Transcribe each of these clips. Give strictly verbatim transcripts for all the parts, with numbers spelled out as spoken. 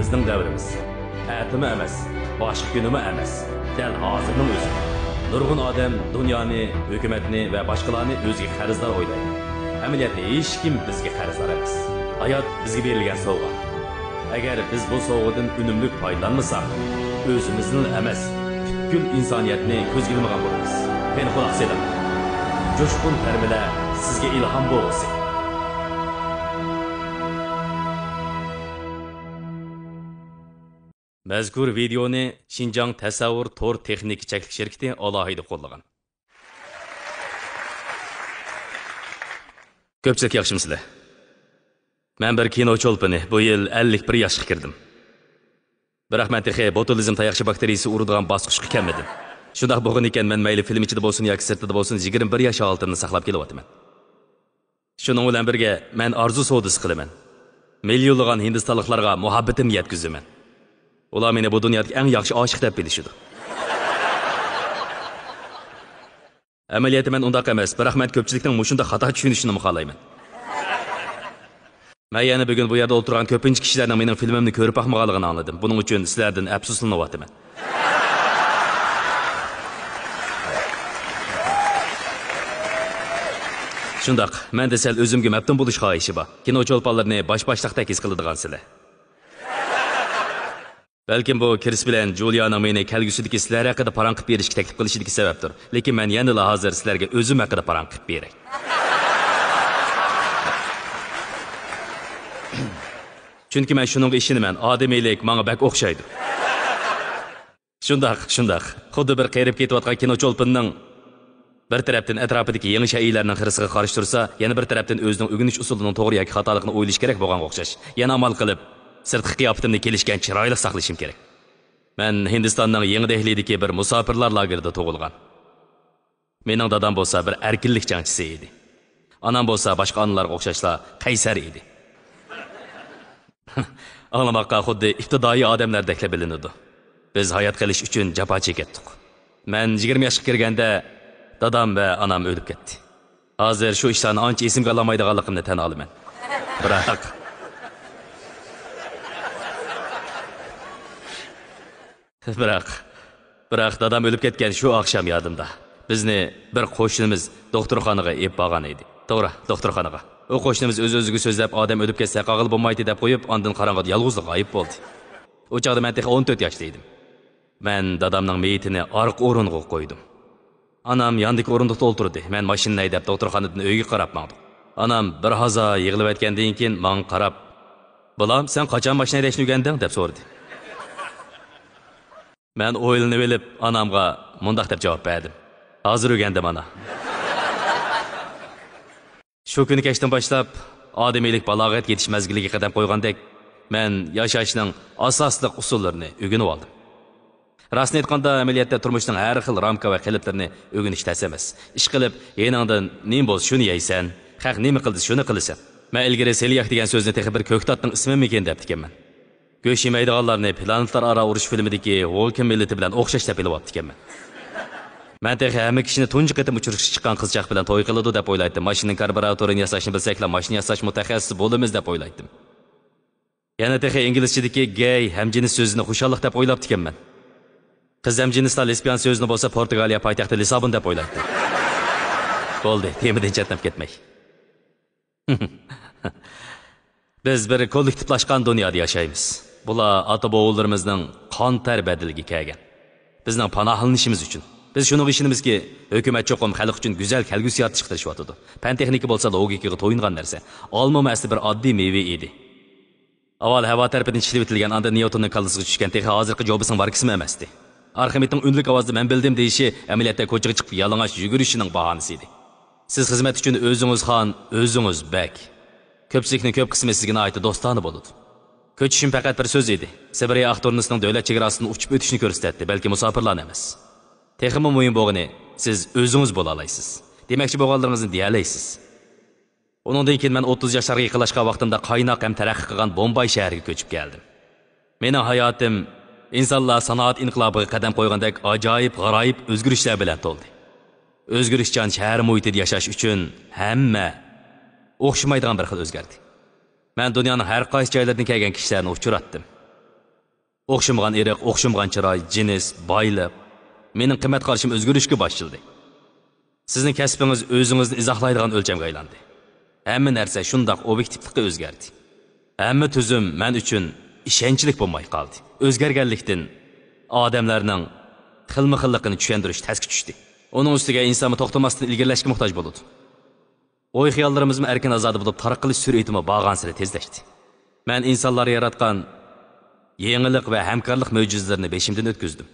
بىزنىڭ دەۋرىمىز. ئەتىمۇ ئەمەس، باشقا كۈنىمۇ ئەمەس. دەل ھازىرنىڭ ئۆزى. نۇرغۇن ئادەم دۇنيانى، ھۆكۈمەتنى ۋە باشقىلارنى ئۆزىگە قەرزدار ئويلايدۇ. ئەمەلىيەتتە ھېچكىم بىزگە قەرزدار ئەمەس. ھايات بىزگە بېرىلگەن سوۋغا. ئەگەر بىز بۇ سوۋغىدىن ئۈنۈملۈك پايدىلانمىساق، ئۆزىمىزنىلا ئەمەس، پۈتكۈل ئىنسانىيەتنى كۆزگە ئىلمىغان بولىمىز. قېنى، قۇلاق سېلىڭ. جۇشقۇن تەرمىلەر سىزگە ئىلھام بولغۇسى. مەزكۇر ۋىدېئونى شىنجاڭ تەسەۋۋۇر تور تېخنىكا چەكلىك شىركىتى ئالاھىدە قوللىغان. كۆپچىلىك ياخشىمۇسىلەر؟ مەن بىر كىنو چولپىنى، بۇ يىل ئەللىك بىر ياشقا كىردىم. بىراق مەن تېخى بوتۇلىزم تاياقچە باكتېرىيىسى ئۇرىدىغان باسقۇچقا كەلمىدىم. شۇنداق بولغىنىكەن، مەن مەيلى فىلىم ئىچىدە بولسۇن ياكى سىرتىدا بولسۇن، يىگىرمە بىر ياش ھالىتىمنى ساقلاپ كېلىۋاتىمەن. شۇنىڭ بىلەن بىرگە، مەن ئارزۇ سودىسى قىلىمەن. مىليونلىغان ھىندىستانلىقلارغا مۇھەببىتىمنى يەتكۈزىمەن. ئۇلار مېنى بۇ دۇنيادىكى ئەڭ ياخشى ئاشىق دەپ بىلىشىدۇ. ئەمەلىيەتتە مەن ئۇنداق ئەمەس، بىراق مەن كۆپچىلىكنىڭ مۇشۇنداق خاتا چۈشىنىشىنىمۇ خالايمەن. مەن يەنە بۈگۈن بۇ يەردە ئولتۇرغان كۆپىنچە كىشىلەرنىڭ مېنىڭ فىلمىمنى كۆرۈپ باقمىغانلىقىنى ئاڭلىدىم. بۇنىڭ ئۈچۈن سىلەردىن ئەپسۇسلىنىۋاتىمەن. شۇنداق، مەندە سەل ئۆزۈمگە مەپتۇن بولۇش خاھىشى بار. كىنو چولپانلىرىنى باش-باشتاقتەك ھېس قىلىدىغان سىلەر. بەلكىم بۇ كىرىس بىلەن جۇلىيانىڭ مېنى كەلگۈسىدىكى سىلەر ھەققىدە پاراڭ قىلىپ بېرىشكە تەكلىپ قىلىشىدىكى سەۋەبتۇر. لېكىن مەن يەنىلا ھازىر سىلەرگە ئۆزۈم ھەققىدە پاراڭ قىلىپ بېرەي. چۈنكى مەن شۇنىڭغا ئىشىنىمەن، ئادىمىيلىك ماڭا بەك ئوخشايدۇ. شۇنداق، شۇنداق. خۇددى بىر قېرىپ كېتىۋاتقان كىنو چولپىنىنىڭ بىر تەرەپتىن ئەتراپىدىكى يېڭى شەيئىلەرنىڭ خىرىسىغا قارشى تۇرسا، يەنە بىر تەرەپتىن ئۆزىنىڭ ئۆگىنىش ئۇسۇلىنىڭ توغرا ياكى خاتالىقىنى ئويلىشى كېرەك بولغانغا ئوخشاش. يەنە ئامال قىلىپ، سىرتقى قىياپىتىمنى كېلىشكەن چىرايلىق ساقلىشىم كېرەك. مەن ھىندىستاننىڭ يېڭى دېھلىدىكى بىر مۇساپىرلار لاگېرىدا تۇغۇلغان. مېنىڭ دادام بولسا بىر ئەركىنلىك جەڭچىسى ئىدى. ئانام بولسا باشقا ئانىلارغا ئوخشاشلا قەيسەر ئىدى. ئاڭلىماققا خۇددى ئىپتىدائىي ئادەملەردەكلا بىلىنىدۇ. بىز ھايات قېلىش ئۈچۈن جاپا چېكەتتۇق. مەن يىگىرمە ياشقا كىرگەندە دادام ۋە ئانام ئۆلۈپ كەتتى. ھازىر شۇ ئىشلارنى ئانچە ئېسىمگە ئالالمايدىغانلىقىمنى تەن ئالىمەن. بىراق، بىراق، بىراق دادام ئۆلۈپ كەتكەن شۇ ئاخشام يادىمدا. بىزنى بىر قوشنىمىز دوختۇرخانىغا ئېلىپ بارغان ئىدى. توغرا، دوختۇرخانىغا. ئۇ قوشنىمىز ئۆز-ئۆزىگە سۆزلەپ، ئادەم ئۆلۈپ كەتسە قالغىلى بولمايتتى دەپ قويۇپ، ئاندىن قاراڭغۇدا يالغۇزلۇققا غايىب بولدى. ئۇ چاغدا مەن تېخى ئون تۆت ياشتا ئىدىم. مەن دادامنىڭ مېيىتىنى ئارقا ئورۇنغا قويدۇم. ئانام ياندىكى ئورۇندۇقتا ئولتۇردى. مەن ماشىنىنى ھەيدەپ، دوختۇرخانىدىن ئۆيگە قاراپ ماڭدىم. ئانام بىر ھازا يىغلىۋەتكەندىن كېيىن ماڭا قاراپ، «بالام، سەن قاچان ماشىنا ھەيدەشنى ئۆگەندىڭ؟» دەپ سورىدى. مەن ئويلىنىۋېلىپ، ئانامغا مۇنداق دەپ جاۋاب بەردىم، «ھازىر ئۆگەندىم، ئانا.» شۇ كۈنى كەچتىن باشلاپ، ئادىمىيلىك بالاغەتكە يېتىش مەزگىلىگە قەدەم قويغاندەك، مەن ياشاشنىڭ ئاساسلىق ئۇسۇللىرىنى ئۆگىنىۋالدىم. راستىنى ئېيتقاندا، ئەمەلىيەتتە تۇرمۇشنىڭ ھەر خىل رامكا ۋە قېلىپلىرىنى ئۆگىنىش تەس ئەمەس. ئىشقىلىپ، يېنىڭدىن نېمە بولسا شۇنى يەيسەن، خەق نېمە قىلدى شۇنى قىلىسەن. مەن ئىلگىرى سېلىياك دېگەن سۆزنى تېخى بىر كۆكتاتنىڭ ئىسمىمىكىن دەپتىكەنمەن. گۆش يېمەيدىغانلارنى پلانېتلار ئارا ئۇرۇش فىلىمىدىكى ۋولكىن مىللىتى بىلەن ئوخشاش دەپ بىلىۋاپتىكەنمەن. مەن تېخى ھەممە كىشىنى تۇنجى قېتىم ئۇچرىشىشقا چىققان قىزچاق بىلەن توي قىلىدۇ دەپ ئويلايتتىم. ماشىنىنىڭ كاربۇراتورىنى ياساشنى بىلسەكلا، ماشىنا ياساش مۇتەخەسسىسى بولىمىز دەپ ئويلايتتىم. يەنە تېخى ئىنگلىزچىدىكى گەي ھەمجىنس سۆزىنى خۇشاللىق دەپ ئويلاپتىكەنمەن. قىز ھەمجىنسلار لېسبىيان سۆزىنى بولسا پورتۇگالىيە پايتەختى لىسابون دەپ ئويلايتتىم. بولدى، تېمىدىن چەتنەپ كەتمەي. بىز بىر كوللېكتىپلاشقان دۇنيادا ياشايمىز. بۇلار ئاتا-بوۋىلىرىمىزنىڭ قان-تەر بەدىلىگە كەلگەن. بىزنىڭ پاناھلىنىشىمىز ئۈچۈن. بىز شۇنىڭغا ئىشىنىمىزكى، ھۆكۈمەت چوقۇم خەلق ئۈچۈن گۈزەل كەلگۈسى يارىتىشقا تىرىشىۋاتىدۇ. پەن-تېخنىكا بولسا لوگىكىغا تويۇنغان نەرسە. ئالمىمۇ ئەسلى بىر ئاددىي مېۋە ئىدى. ئاۋۋال ھاۋا تەرىپىدىن ئىشلىۋېتىلگەن، ئاندىن نيۇتوننىڭ كاللىسىغا چۈشكەن، تېخى ھازىرقى جوبىسنىڭ ماركىسىمۇ ئەمەستى. ئارخىمېدنىڭ ئۈنلۈك ئاۋازدا «مەن بىلدىم» دېيىشى ئەمەلىيەتتە كوچىغا چىقىپ يالىڭاچ يۈگۈرۈشىنىڭ باھانىسى ئىدى. سىز خىزمەت ئۈچۈن ئۆزىڭىز خان، ئۆزىڭىز بەگ. كۆپچىلىكنىڭ كۆپ قىسمى سىزگە ناھايىتى دوستانە بولىدۇ. كۆچۈشۈم پەقەت بىر سۆز ئىدى. سىبىرىيە ئاق تۇرنىسىنىڭ دۆلەت چېگراسىدىن ئۇچۇپ ئۆتۈشنى كۆرسىتەتتى، بەلكى مۇساپىرلارنى ئەمەس. تېخىمۇ مۇھىم بولغىنى، سىز ئۆزىڭىز بولالايسىز. دېمەكچى بولغانلىرىڭىزنى دېيەلەيسىز. ئۇنىڭدىن كېيىن مەن ئوتتۇز ياشلارغا يېقىنلاشقان ۋاقتىمدا قايناق ھەم تەرەققىي قىلغان بومباي شەھىرىگە كۆچۈپ كەلدىم. مېنىڭ ھاياتىم ئىنسانلار سانائەت ئىنقىلابىغا قەدەم قويغاندەك ئاجايىپ، غارايىپ ئۆزگىرىشلەر بىلەن تولدى. ئۆزگىرىشچان شەھەر مۇھىتىدا ياشاش ئۈچۈن ھەممە ئوخشىمايدىغان بىر خىل ئۆزگەردى. مەن دۇنيانىڭ ھەر قايسى جايلىرىدىن كەلگەن كىشىلەرنى ئۇچراتتىم. ئوخشىمىغان ئىرق، ئوخشىمىغان چىراي، جىنس، بايلىق. مېنىڭ قىممەت قارىشىم ئۆزگىرىشكە باشلىدى. سىزنىڭ كەسپىڭىز ئۆزىڭىزنى ئىزاھلايدىغان ئۆلچەمگە ئايلاندى. ھەممە نەرسە شۇنداق ئوبيېكتىپلىققا ئۆزگەردى. ھەممە تۈزۈم مەن ئۈچۈن ئىشەنچلىك بولماي قالدى. ئۆزگەرگەنلىكتىن، ئادەملەرنىڭ خىلمۇ خىللىقىنى چۈشەندۈرۈش تەسكە چۈشتى. ئۇنىڭ ئۈستىگە ئىنسانمۇ توختىماستىن ئىلگىرىلەشكە موھتاج بولىدۇ. ئوي-خىياللىرىمىزمۇ ئەركىن-ئازادە بولۇپ، تارقىلىش سۈرئىتىمۇ بارغانسېرى تېزلەشتى. مەن ئىنسانلار ياراتقان يېڭىلىق ۋە ھەمكارلىق مۆجىزىلىرىنى بېشىمدىن ئۆتكۈزدۈم.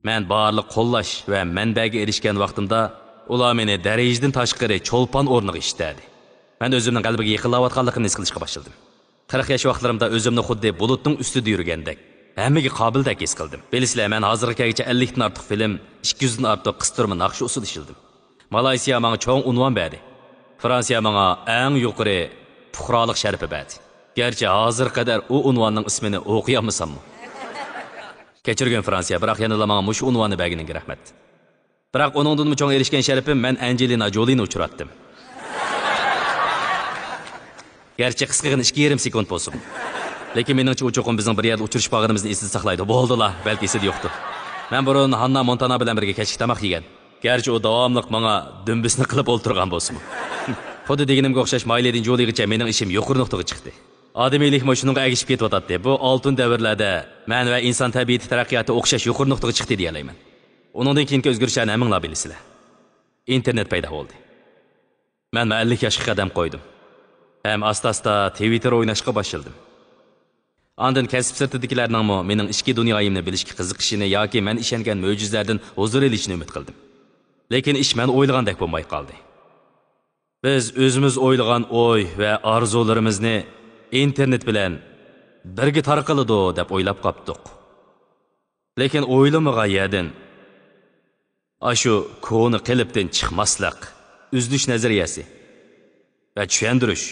مەن بارلىق قوللاش ۋە مەنبەگە ئېرىشكەن ۋاقتىمدا، ئۇلار مېنى دەرىجىدىن تاشقىرى چولپان ئورنىغا ئىشتەردى. مەن ئۆزۈمنىڭ غەلىبىگە يېقىنلاۋاتقانلىقىمنى ھېس قىلىشقا باشلىدىم. قىرىق ياش ۋاقىتلىرىمدا ئۆزۈمنى خۇددى بۇلۇتنىڭ ئۈستىدە يۈرگەندەك، ھەممىگە قابىلدەك ھېس قىلدىم. بىلىسىلەر، مەن ھازىرغا كەلگۈچە ئەللىكتىن ئارتۇق فىلىم، ئىككى يۈزدىن ئارتۇق قىستۇرما ناخشا ئۇسسۇل ئىشلىدىم. مالايسىيا ماڭا چوڭ ئۇنۋان بەردى. فرانسىيە ماڭا ئەڭ يۇقىرى پۇقرالىق شەرىپى بەردى. گەرچە ھازىرغا قەدەر ئۇ ئۇنۋاننىڭ ئىسمىنى ئوقۇيالمىساممۇ. كەچۈرگىن، فرانسىيە، بىراق يەنىلا ماڭا مۇشۇ ئۇنۋاننى بەرگىنىڭگە رەھمەت. بىراق ئۇنىڭدىنمۇ چوڭ ئېرىشكەن شەرىپىم، مەن ئەنجېلىنا جولىنى ئۇچراتتىم. گەرچە قىسقىغىنە ئىككى يېرىم سېكۇنت بولسىمۇ. لېكىن مېنىڭچە ئۇ چوقۇم بىزنىڭ بىر يەردە ئۇچرىشىپ قالغىنىمىزنى ئېسىدە ساقلايدۇ. بولدىلا، بەلكى ئېسىدە يوقتۇ. مەن بۇرۇن ھاننا مونتانا بىلەن بىرگە كەچلىك تاماق يېگەن. گەرچە ئۇ داۋاملىق ماڭا دۈمبىسىنى قىلىپ ئولتۇرغان بولسىمۇ. خۇددى دېگىنىمگە ئوخشاش، مايلىدىن جولىغىچە مېنىڭ ئىشىم يۇقىرى نۇقتىغا چىقتى. ئادىمىيلىكمۇ شۇنىڭغا ئەگىشىپ كېتىۋاتاتتى. بۇ ئالتۇن دەۋرلەردە مەن ۋە ئىنسان تەبىئىتى تەرەققىياتى ئوخشاش يۇقىرى نۇقتىغا چىقتى دېيەلەيمەن. ئۇنىڭدىن كېيىنكى ئۆزگىرىشلەرنى ھەممىڭلار بىلىسىلەر. ئىنتېرنېت پەيدا بولدى. مەنمۇ ئەللىك ياشقا قەدەم قويدۇم. ھەم ئاستا-ئاستا تىۋىتتېر ئويناشقا باشلىدىم. ئاندىن كەسىپ سىرتىدىكىلەرنىڭمۇ مېنىڭ ئىچكى دۇنيايىمنى بىلىشكە قىزىقىشىنى ياكى مەن ئىشەنگەن مۆجىزىلەردىن ھۇزۇر ئېلىشىنى ئۈمىد قىلدىم. لېكىن ئىش مەن ئويلىغاندەك بولماي قالدى. بىز ئۆزىمىز ئويلىغان ئوي ۋە ئارزۇلىرىمىزنى ئىنتېرنېت بىلەن بىرگە تارقىلىدۇ دەپ ئويلاپ قاپتۇق. لېكىن ئويلىمىغان يەردىن ئاشۇ كونا قېلىپتىن چىقماسلىق، ئۈزۈلۈش نەزەرىيەسى ۋە چۈشەندۈرۈش،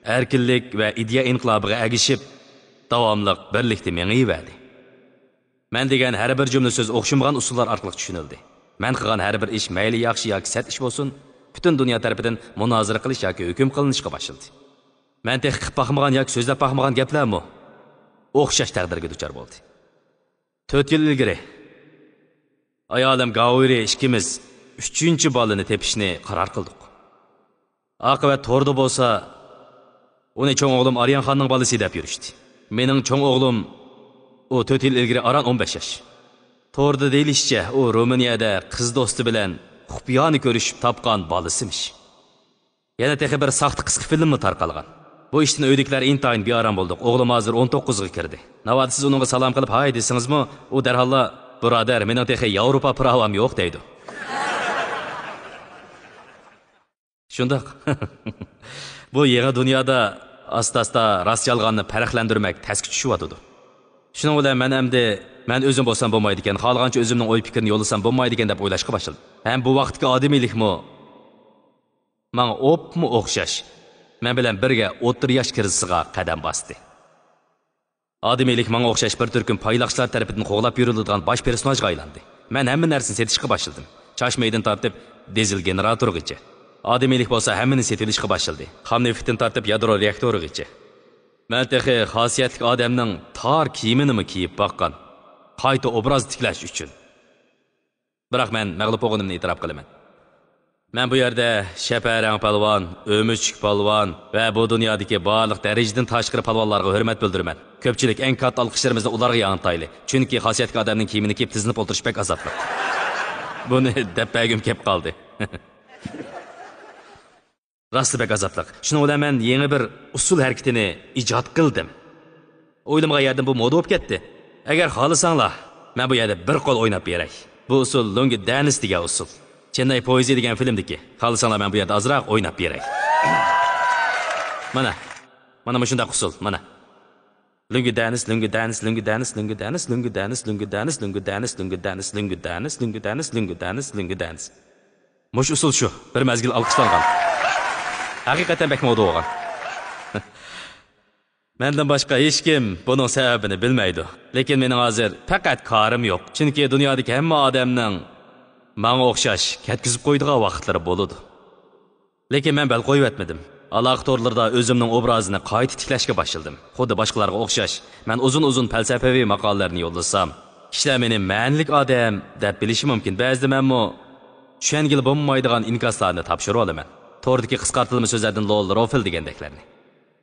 ئەركىنلىك ۋە ئىدىيە ئىنقىلابىغا ئەگىشىپ، داۋاملىق بىرلىكتە مېڭىۋەردى. مەن دېگەن ھەر بىر جۈملە سۆز ئوخشىمىغان ئۇسۇللار ئارقىلىق چۈشىنىلدى. مەن قىلغان ھەر بىر ئىش، مەيلى ياخشى ياكى سەت ئىش بولسۇن، پۈتۈن دۇنيا تەرىپىدىن مۇنازىرە قىلىش ياكى ھۆكۈم قىلىنىشقا باشلىدى. مەن تېخى قىلىپ باقمىغان ياكى سۆزلەپ باقمىغان گەپلەرمۇ ئوخشاش تەقدىرگە دۇچار بولدى. تۆت يىل ئىلگىرى ئايالىم گاۋۇرى ئىككىمىز ئۈچىنچى بالىنى تېپىشنى قارار قىلدۇق. ئاقىۋەت توردا بولسا، ئۇنى چوڭ ئوغلۇم ئارىيانخاننىڭ بالىسى دەپ يۈرۈشتى. مېنىڭ چوڭ ئوغلۇم، ئۇ تۆت يىل ئىلگىرى ئاران ئون بەش ياش. توردا دېيىلىشىچە، ئۇ رومىنىيەدە قىز دوستى بىلەن خۇپىيانە كۆرۈشۈپ تاپقان بالىسىمىش. يەنە تېخى بىر ساختا قىسقا فىلىممۇ تارقالغان. بۇ ئىشتىن ئۆيدىكىلەر ئىنتايىن بىئارام بولدۇق. ئوغلۇم ھازىر ئون توققۇزغا كىردى. ناۋادا سىز ئۇنىڭغا سالام قىلىپ، ھاي دېسىڭىزمۇ، ئۇ دەرھاللا، بۇرادەر، مېنىڭ تېخى ياۋروپا پىراۋام يوق دەيدۇ. شۇنداق. بۇ يېڭى دۇنيادا ئاستا-ئاستا راست-يالغاننى پەرقلەندۈرمەك تەسكە چۈشۈۋاتىدۇ. شۇنىڭ بىلەن مەن ئەمدى، مەن ئۆزۈم بولسام بولمايدىكەن، خالىغانچە ئۆزۈمنىڭ ئوي-پىكرىنى يوللىسام بولمايدىكەن دەپ ئويلاشقا باشلىدىم. ھەم بۇ ۋاقىتتىكى ئادىمىيلىكمۇ ماڭا ئوپمۇ ئوخشاش، مەن بىلەن بىرگە ئوتتۇرا ياش كىرىزىسىغا قەدەم باستى. ئادىمىيلىك ماڭا ئوخشاش بىر تۈركۈم پايلاقچىلار تەرىپىدىن قوغلاپ يۈرۈلىدىغان باش پېرسوناژغا ئايلاندى. مەن ھەممە نەرسىنى سېتىشقا باشلىدىم. چاچمىيىدىن تارتىپ دىزېل گېنېراتورىغىچە. ئادىمىيلىك بولسا ھەممىنى سېتىۋېلىشقا باشلىدى. خام نېفىتتىن تارتىپ يادرو رېئاكتورىغىچە. مەن تېخى خاسىيەتلىك ئادەمنىڭ تار كىيىمىنىمۇ كىيىپ باققان. قايتا ئوبراز تىكلەش ئۈچۈن. بىراق مەن مەغلۇپ بولغىنىمنى ئېتىراپ قىلىمەن. مەن بۇ يەردە شەپەرەڭ پالۋان، ئۆمۈچۈك پالۋان ۋە بۇ دۇنيادىكى بارلىق دەرىجىدىن تاشقىرى پالۋانلارغا ھۆرمەت بىلدۈرىمەن. كۆپچىلىك ئەڭ كاتتا ئالقىشلىرىمىزنى ئۇلارغا ياڭرىتايلى. چۈنكى خاسىيەتلىك ئادەمنىڭ كىيىمىنى كىيىپ تىزلىنىپ ئولتۇرۇش بەك ئازابلىق. بۇنى دەپ بەرگۈم كەپ قالدى. راستلا بەك ئازابلىق. شۇنىڭ بىلەن مەن يېڭى بىر ئۇسسۇل ھەرىكىتىنى ئىجاد قىلدىم. ئويلىمىغان يەردىن بۇ مودا بولۇپ كەتتى. ئەگەر خالىساڭلار، مەن بۇ يەردە بىر قول ئويناپ بېرەي. بۇ ئۇسسۇل لۇڭگى دەنس دېگەن ئۇسسۇل. چېنناي پويىزى دېگەن فىلىمدىكى. خالىساڭلار، مەن بۇ يەردە ئازراق ئويناپ بېرەي. مانا، مانا مۇشۇنداق ئۇسسۇل، مانا. لۈڭگى دەنس، لۈڭگى دەنس، لۈڭگى دەنس، لۈڭگى دەنس، لۈڭگى دەنس، لۈڭگى دەنس، لۈڭگى دەنس، لۈڭگى دەنس، لۈڭگى دەنس. مۇشۇ ئۇسسۇل شۇ، بىر مەزگىل ئالقىشلانغان. ھەقىقەتەن بەك مودا بولغان. مەندىن باشقا ھېچكىم بۇنىڭ سەۋەبىنى بىلمەيدۇ. لېكىن مېنىڭ ھازىر پەقەت كارىم يوق. چۈنكى دۇنيادىكى ھەممە ئادەمنىڭ ماڭا ئوخشاش كەتكۈزۈپ قويىدىغان ۋاقىتلىرى بولىدۇ. لېكىن مەن بەل قويۇۋەتمىدىم. ئالاقە تورلىرىدا ئۆزۈمنىڭ ئوبرازىنى قايتا تىكلەشكە باشلىدىم. خۇددى باشقىلارغا ئوخشاش، مەن ئۇزۇن-ئۇزۇن پەلسەپىۋى ماقالىلەرنى يوللىسام، كىشىلەر مېنى مەنىلىك ئادەم دەپ بىلىشى مۇمكىن. بەزىدە مەنمۇ چۈشەنگىلى بولمايدىغان ئىنكاسلارنى تاپشۇرۇۋالىمەن. توردىكى قىسقارتىلما سۆزلەردىن لول، روفل دېگەندەكلەرنى.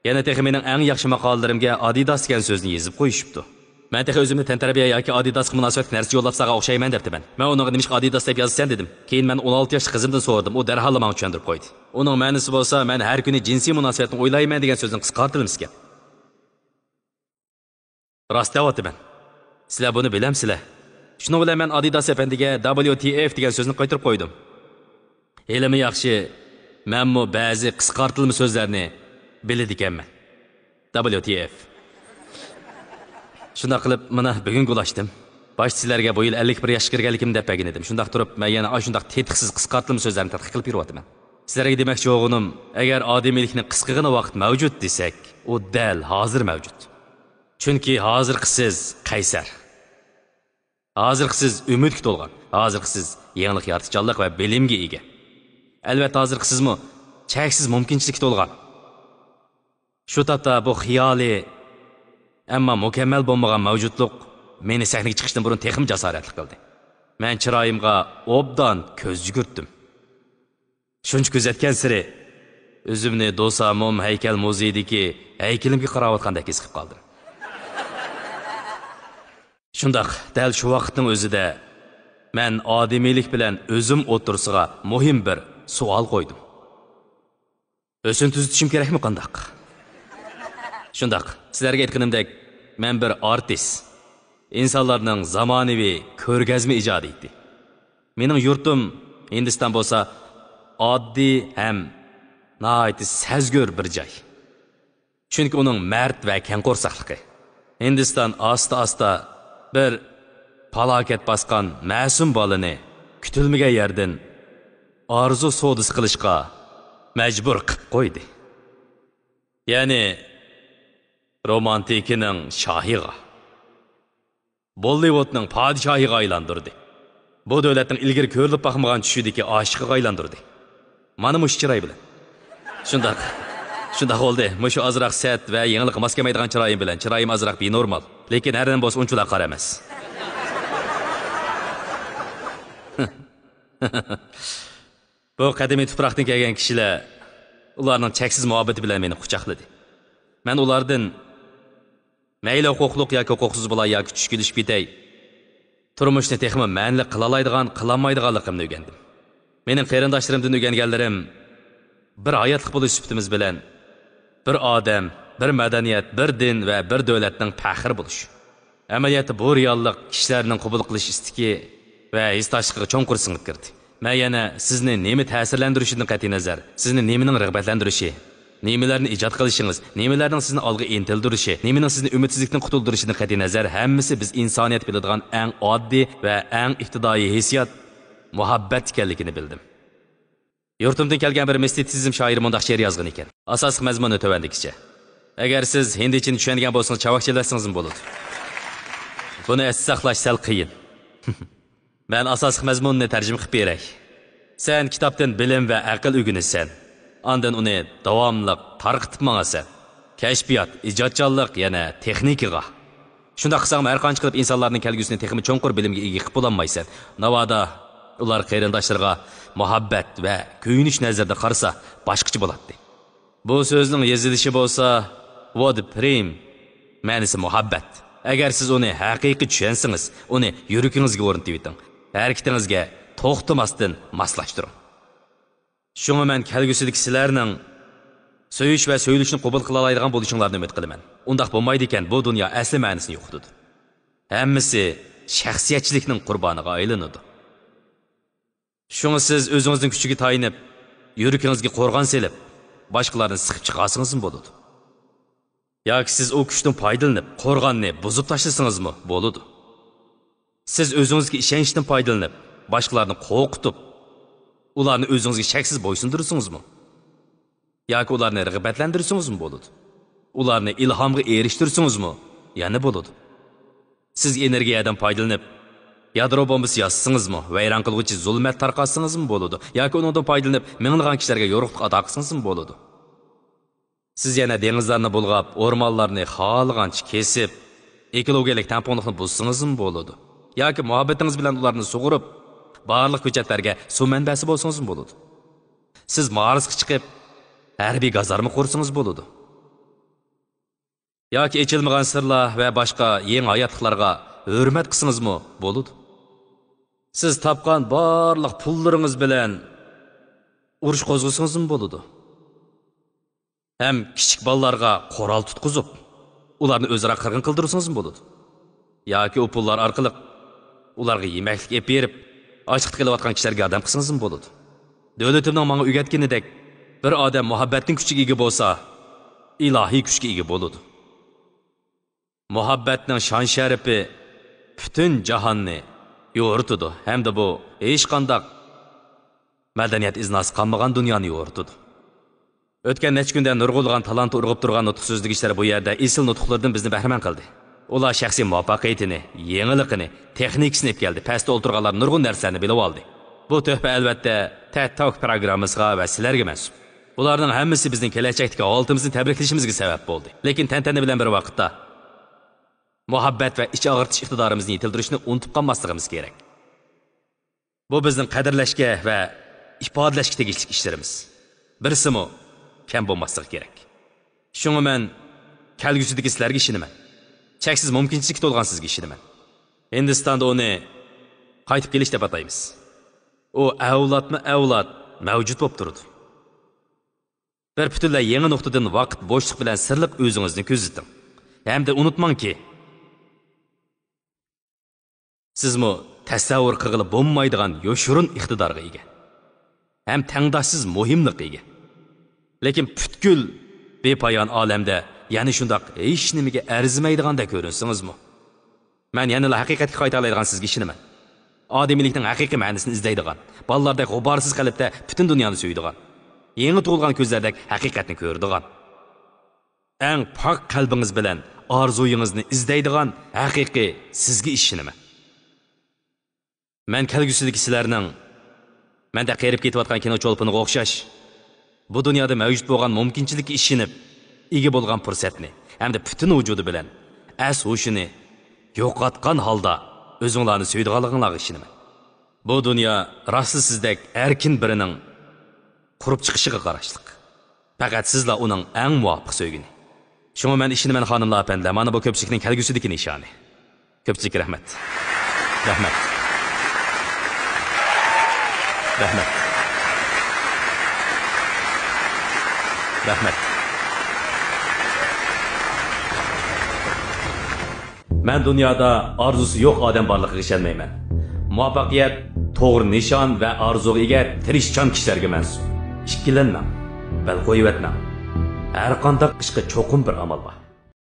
يەنە تېخى مېنىڭ ئەڭ ياخشى ماقالىلىرىمگە ئادىداس دېگەن سۆزنى يېزىپ قويۇشۇپتۇ. مەن تېخى ئۆزۈمنى تەنتەربىيە ياكى ئادىداسقا مۇناسىۋەتلىك نەرسە يوللاپ ساڭا ئوخشايمەن دەپتىمەن. مەن ئۇنىڭغا نېمىشقا ئادىداس دەپ يازىسەن دېدىم. كېيىن مەن ئون ئالتە ياشلىق قىزىمدىن سورىدىم، ئۇ دەرھاللا ماڭا چۈشەندۈرۈپ قويدى. ئۇنىڭ مەنىسى بولسا، مەن ھەر كۈنى جىنسىي مۇناسىۋەتنى ئويلايمەن دېگەن سۆزنىڭ قىسقارتىلمىسى ئىكەن. راست دەۋاتىمەن. سىلەر بۇنى بىلەمسىلەر؟ شۇنىڭ بىلەن مەن ئادىداس ئەپەندىگە دابليۇ تى ئېف دېگەن سۆزنى قايتۇرۇپ قويدۇم. ھېلىمۇ ياخشى، مەنمۇ بەزى قىسقارتىلما سۆزلەرنى بىلىدىكەنمەن. دابليۇ تى ئېف. شۇنداق قىلىپ، مانا، بۈگۈنگە ئۇلاشتىم. باشتا سىلەرگە بۇ يىل ئەللىك بىر ياشقا كىرگەنلىكىمنى دەپ بەرگەن ئىدىم. شۇنداق تۇرۇپ، مەن يەنە ئاشۇنداق تېتىقسىز قىسقارتىلما سۆزلەرنى تەتقىق قىلىپ يۈرۈۋاتىمەن. سىلەرگە دېمەكچى بولغىنىم، ئەگەر ئادىمىيلىكنى قىسقىغىنە ۋاقىت مەۋجۇت دېسەك، ئۇ دەل ھازىر مەۋجۇت. چۈنكى ھازىرقى سىز قەيسەر. ھازىرقى سىز ئۈمىدكە تولغان. ھازىرقى سىز يېڭىلىق، يارىتىشچانلىق ۋە بىلىمگە ئىگە. ئەلۋەتتە، ھازىرقى سىزمۇ چەكسىز مۇمكىنچىلىككە تولغان. شۇ تاپتا بۇ خىيالىي، ئەمما مۇكەممەل بولمىغان مەۋجۇتلۇق مېنى سەھنىگە چىقىشتىن بۇرۇن تېخىمۇ جاسارەتلىك قىلدى. مەن چىرايىمغا ئوبدان كۆز يۈگۈرتتۈم. شۇنچە كۆزەتكەنسېرى، ئۆزۈمنى دوساموم ھەيكەل مۇزېيىدىكى ھەيكىلىمگە قاراۋاتقاندەك ھېس قىلىپ قالدىم. شۇنداق، دەل شۇ ۋاقىتنىڭ ئۆزىدە مەن ئادىمىيلىك بىلەن ئۆزۈم ئوتتۇرىسىغا مۇھىم بىر سوئال قويدۇم. ئۆزۈمنى تۈزىتىشىم كېرەكمۇ قانداق؟ شۇنداق، سىلەرگە ئېيتقىنىمدەك، مەن بىر ئارتىس، ئىنسانلارنىڭ زامانىۋى كۆرگەزمە ئىجادىيىتى. مېنىڭ يۇرتۇم ھىندىستان بولسا ئاددىي ھەم ناھايىتى سەزگۈر بىر جاي. چۈنكى ئۇنىڭ مەرد ۋە كەڭ قورساقلىقى. ھىندىستان ئاستا-ئاستا بىر پالاكەت باسقان مەسۇم بالىنى كۈتۈلمىگەن يەردىن ئارزۇ سودىسى قىلىشقا مەجبۇر قىلىپ قويدى. يەنى رومانتىكىنىڭ شاھىغا، بوللىۋۇدنىڭ پادىشاھىغا ئايلاندۇردى. بۇ دۆلەتنىڭ ئىلگىرى كۆرۈلۈپ باقمىغان چۈشىدىكى ئاشىقىغا ئايلاندۇردى. مانا مۇشۇ چىراي بىلەن. شۇنداق. شۇنداق بولدى. مۇشۇ ئازراق سەت ۋە يېڭىلىققا ماس كەلمەيدىغان چىرايىم بىلەن. چىرايىم ئازراق بىنورمال. لېكىن ھەر نېمە بولسا ئۇنچىۋالا قارا ئەمەس. بۇ قەدىمىي تۇپراقتىن كەلگەن كىشىلەر ئۇلارنىڭ چەكسىز مۇھەببىتى بىلەن مېنى قۇچاقلىدى. مەن ئۇلاردىن مەيلى ھوقۇقلۇق ياكى ھوقۇقسىز بولاي ياكى چۈشكۈنلىشىپ كېتەي، تۇرمۇشنى تېخىمۇ مەنىلىك قىلالايدىغان، قىلالمايدىغانلىقىمنى ئۆگەندىم. مېنىڭ قېرىنداشلىرىمدىن ئۆگەنگەنلىرىم، بىر ھاياتلىق بولۇش سۈپىتىمىز بىلەن بىر ئادەم، بىر مەدەنىيەت، بىر دىن ۋە بىر دۆلەتنىڭ پەخرى بولۇش. ئەمەلىيەتتە بۇ رېئاللىق كىشىلەرنىڭ قوبۇل قىلىش ئىستىكى ۋە ھېسداشلىقىغا چوڭقۇر سىڭىپ كىردى. مەن يەنە سىزنى نېمە تەسىرلەندۈرۈشىدىن قەتئىينەزەر، سىزنى نېمىنىڭ رىغبەتلەندۈرۈشى، نېمىلەرنى ئىجاد قىلىشىڭىز، نېمىلەرنىڭ سىزنى ئالغا ئىنتىلدۈرۈشى، نېمىنىڭ سىزنى ئۈمىدسىزلىكتىن قۇتۇلدۇرۇشىدىن قەتئىينەزەر، ھەممىسى بىز ئىنسانىيەت بىلىدىغان ئەڭ ئاددىي ۋە ئەڭ ئىپتىدائىي ھېسسىيات، مۇھەببەت ئىكەنلىكىنى بىلدىم. يۇرتۇمدىن كەلگەن بىر مىستىتسىزم شائىرى مۇنداق شېئىر يازغان ئىكەن. ئاساسلىق مەزمۇنى تۆۋەندىكىچە. ئەگەر سىز ھىندىچىنى چۈشەنگەن بولسىڭىز، چاۋاك چېلىۋەتسىڭىزمۇ بولىدۇ. بۇنى ئەستە ساقلاش سەل قىيىن. مەن ئاساسلىق مەزمۇننى تەرجىمە قىلىپ بېرەي. سەن كىتابتىن بىلىم ۋە ئەقىل ئۆگىنىسەن. ئاندىن ئۇنى داۋاملىق تارقىتىپ ماڭىسەن. كەشپىيات، ئىجادچانلىق يەنە تېخنىكىغا. شۇنداق قىلساڭمۇ ھەر قانچە قىلىپ ئىنسانلارنىڭ كەلگۈسىنى تېخىمۇ چوڭقۇر بىلىمگە ئىگە قىلىپ بولالمايسەن. ناۋادا ئۇلار قېرىنداشلىرىغا مۇھەببەت ۋە كۆيۈنۈش نەزىرىدە قارىسا باشقىچە بولاتتى. بۇ سۆزنىڭ يېزىلىشى بولسا ۋود پرېم، مەنىسى مۇھەببەت. ئەگەر سىز ئۇنى ھەقىقىي چۈشەنسىڭىز، ئۇنى يۈرىكىڭىزگە ئورنىتىۋېتىڭ. ھەرىكىتىڭىزگە توختىماستىن ماسلاشتۇرۇڭ. شۇڭا مەن كەلگۈسىدىكى سىلەرنىڭ سۆيۈش ۋە سۆيۈلۈشنى قوبۇل قىلالايدىغان بولۇشۇڭلارنى ئۈمىد قىلىمەن. ئۇنداق بولمايدىكەن، بۇ دۇنيا ئەسلى مەنىسىنى يوقىتىدۇ. ھەممىسى شەخسىيەتچىلىكنىڭ قۇربانىغا ئايلىنىدۇ. شۇڭا سىز ئۆزىڭىزنىڭ كۈچىگە تايىنىپ، يۈرىكىڭىزگە قورغان سېلىپ، باشقىلارنى سىقىپ چىقارسىڭىزمۇ بولىدۇ. ياكى سىز ئۇ كۈچتىن پايدىلىنىپ، قورغاننى بۇزۇپ تاشلىسىڭىزمۇ بولىدۇ. سىز ئۆزىڭىزگە ئىشەنچتىن پايدىلىنىپ، باشقىلارنى قورقۇتۇپ، ئۇلارنى ئۆزىڭىزگە شەكسىز بويسۇندۇرسىڭىزمۇ ياكى ئۇلارنى رىغبەتلەندۈرسىڭىزمۇ بولىدۇ. ئۇلارنى ئىلھامغا ئېرىشتۈرسىڭىزمۇ يەنە بولىدۇ. سىز ئېنېرگىيەدىن پايدىلىنىپ، يادرو بومبىسى ياسىسىڭىزمۇ، ۋەيران قىلغۇچى زۇلمەت تارقاتسىڭىزمۇ بولىدۇ. ياكى ئۇنىڭدىن پايدىلىنىپ، مىڭلىغان كىشىلەرگە يورۇقلۇق ئاتا قىلسىڭىزمۇ بولىدۇ. سىز يەنە دېڭىزلارنى بۇلغاپ، ئورمانلارنى خالىغانچە كېسىپ، ئېكولوگىيەلىك تەڭپۇڭلۇقنى بۇزسىڭىزمۇ بولىدۇ. ياكى مۇھەببىتىڭىز بىلەن ئۇلارنى سۇغۇرۇپ، بارلىق كۆچەتلەرگە سۇ مەنبەسى بولسىڭىزمۇ بولىدۇ. سىز مارسقا چىقىپ، ھەربىي گازارما قۇرسىڭىز بولىدۇ. ياكى ئېچىلمىغان سىرلار ۋە باشقا يېڭى ھاياتلىقلارغا ھۆرمەت قىلسىڭىزمۇ بولىدۇ. سىز تاپقان بارلىق پۇللىرىڭىز بىلەن ئۇرۇش قوزغىسىڭىزمۇ بولىدۇ. ھەم كىچىك بالىلارغا قورال تۇتقۇزۇپ، ئۇلارنى ئۆزئارا قىرغىن قىلدۇرسىڭىزمۇ بولىدۇ. ياكى ئۇ پۇللار ئارقىلىق ئۇلارغا يېمەكلىك ئېلىپ بېرىپ، ئاچلىقتا قېلىۋاتقان كىشىلەرگە ياردەم قىلسىڭىزمۇ بولىدۇ. دۆلىتىمنىڭ ماڭا ئۆگەتكىنىدەك، بىر ئادەم مۇھەببەتنىڭ كۈچىگە ئىگە بولسا، ئىلاھىي كۈچكە ئىگە بولىدۇ. مۇھەببەتنىڭ شان-شەرىپى پۈتۈن جاھاننى يورۇتىدۇ ھەمدە بۇ ھېچقانداق مەدەنىيەت ئىزناسى قالمىغان دۇنيانى يورۇتىدۇ. ئۆتكەن نەچچە كۈندە نۇرغۇنلىغان تالانت ئۇرغۇپ تۇرغان نۇتۇق سۆزلىگۈچىلەر بۇ يەردە ئېسىل نۇتۇقلىرىدىن بىزنى بەھرىمەن قىلدى. ئۇلار شەخسىي مۇۋەپپەقىيىتىنى، يېڭىلىقىنى، تېخنىكىسىنى ئېلىپ كەلدى، پەستە ئولتۇرغانلار نۇرغۇن نەرسىلەرنى بىلىۋالدى. بۇ تۆھپە ئەلۋەتتە تەد تاك پىروگراممىسىغا ۋە سىلەرگە مەنسۇپ. بۇلارنىڭ ھەممىسى بىزنىڭ كېلەچەكتىكى ھالىتىمىزنى تەبرىكلىشىمىزگە سەۋەب بولدى. لېكىن تەنتەنە بىلەن بىر ۋاقىتتا مۇھەببەت ۋە ئىچ ئاغرىتىش ئىقتىدارىمىزنى يېتىلدۈرۈشنى ئۇنتۇپ قالماسلىقىمىز كېرەك. بۇ بىزنىڭ قەدىرلەشكە ۋە ئىپادىلەشكە تېگىشلىك ئىشلىرىمىز. بىرسىمۇ كەم بولماسلىقى كېرەك. شۇڭا مەن كەلگۈسىدىكى سىلەرگە ئىشىنىمەن. چەكسىز مۇمكىنچىلىككە تولغان سىزگە ئىشىنىمەن. ھىندىستاندا ئۇنى قايتىپ كېلىش دەپ ئاتايمىز. ئۇ ئەۋلادمۇ ئەۋلاد مەۋجۇت بولۇپ تۇرىدۇ. بىر پۈتۈنلەي يېڭى نۇقتىدىن ۋاقىت بوشلۇق بىلەن سىرلىق ئۆزىڭىزنى كۆزىتىڭ. ھەمدە ئۇنتۇماڭكى، سىزمۇ تەسەۋۋۇر قىلغىلى بولمايدىغان يوشۇرۇن ئىقتىدارغا ئىگە ھەم تەڭداشسىز مۇھىملىققا ئىگە. لېكىن پۈتكۈل بىپايان ئالەمدە يەنە شۇنداق ھېچنېمىگە ئەرزىمەيدىغاندەك كۆرۈنسىڭىزمۇ، مەن يەنىلا ھەقىقەتكە قايتالايدىغان سىزگە ئىشىنىمەن. ئادىمىيلىكنىڭ ھەقىقىي مەنىسىنى ئىزدەيدىغان، بالىلاردەك غۇبارسىز قەلبتە پۈتۈن دۇنيانى سۆيىدىغان، يېڭى تۇغۇلغان كۆزلەردەك ھەقىقەتنى كۆرىدىغان، ئەڭ پاك قەلبىڭىز بىلەن ئارزۇيىڭىزنى ئىزدەيدىغان ھەقىقىي سىزگە ئىشىنىمەن. مەن كەلگۈسىدىكى سىلەرنىڭ مەندەك قېرىپ كېتىۋاتقان كىنو چولپىنىغا ئوخشاش، بۇ دۇنيادا مەۋجۇت بولغان مۇمكىنچىلىككە ئىشىنىپ، ئىگە بولغان پۇرسەتنى ھەمدە پۈتۈن ۋۇجۇدى بىلەن ئەس-ھوشىنى يوقاتقان ھالدا ئۆزۈڭلارنى سۆيىدىغانلىقىڭلارغا ئىشىنىمەن. بۇ دۇنيا راستلا سىزدەك ئەركىن بىرىنىڭ قۇرۇپ چىقىشىغا قاراشلىق. پەقەت سىزلا ئۇنىڭ ئەڭ مۇۋاپىق سۆيگىنى. شۇڭا مەن ئىشىنىمەن، خانىملار، ئەپەندىلەر، مانا بۇ كۆپچىلىكنىڭ كەلگۈسىدىكى نىشانى. كۆپچىلىككە رەھمەت. رەھمەت. رەھمەت. رەھمەت. مەن دۇنيادا ئارزۇسى يوق ئادەم بارلىقىغا ئىشەنمەيمەن. مۇۋەپپەقىيەت توغرا نىشان ۋە ئارزۇغا ئىگە تىرىشچان كىشىلەرگە مەنسۇپ. ئىككىلەنمەڭ، بەل قويۇۋەتمەڭ. ھەر قانداق ئىشقا چوقۇم بىر ئامال بار.